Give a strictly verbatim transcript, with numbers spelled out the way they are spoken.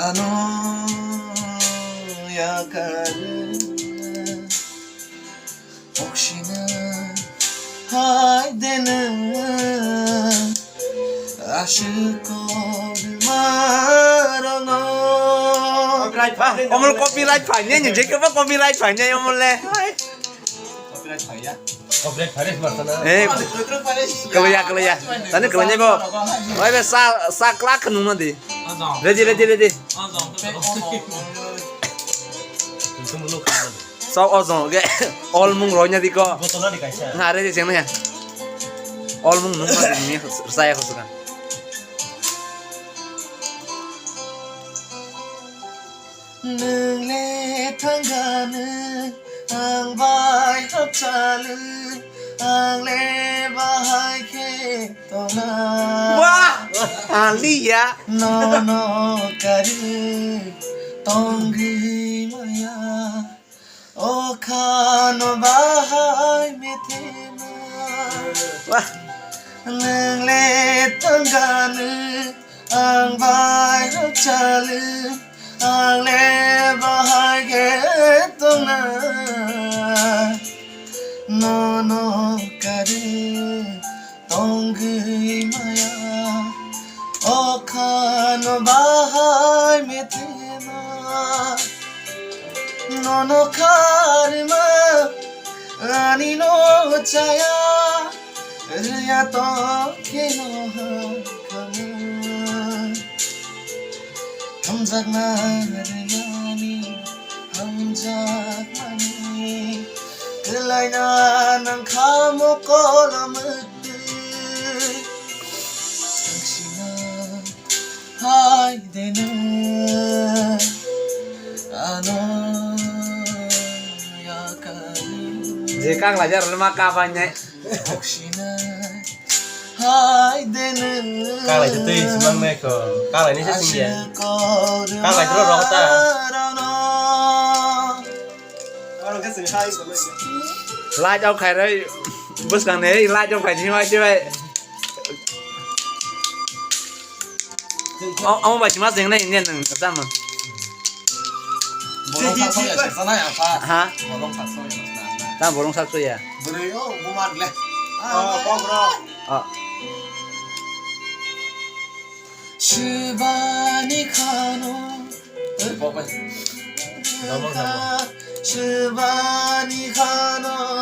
Ano yakar oksina hai dene ashiko marano. Omol copyright phainai ni, je kebo copyright phainai omol le. Copyright phaiya. Copyright phaiya, smarsana. Eh, kaloya, kaloya. Tani kaloya bo. Oi be sa, sa klak nung na di. Ready, ready, ready. Sok ozong ge. Ol mung roi na di ko. Botol ni kaisa. Na ready jeng na ya. Ol mung nung na di ni saya ko suka. Nwng le thangganw ang bai hapchalw, ang le bahai khe tongna. Wah! Aliya. Nono karwi tongwi maya. Okhano bahai methema. Wah. Nwng le tongganw ang bai hapchalw, ang le bahai khe tongna. Nono karwi tongwi maya, okhano bahai methema. Nono kharma ani no chaya, rwya tong khe no ha kha. Hamjakna rwnani, hamjakmani, kwlaina nang kha mokol mwktwi. Tangsina hai deno, ano yakari. Je kang lajar lema ka banyak. Oksina hai dene. Kalai se twi simang me ko. Kalai ni se singya. Kalai tro rok ta. Light off khai roi. Bus kang ne light off khai ni mai se bai. Amo bai sima jeng nai nen nang jama. Borong sak soya sik sana ya pa. Ha? Borong sak soya sik sana. Ta borong sak soya. Bwrwi o buma le. Ah, kok rok. Ah. Shibani khano. Kok bai. Normal khano. Shibani khano.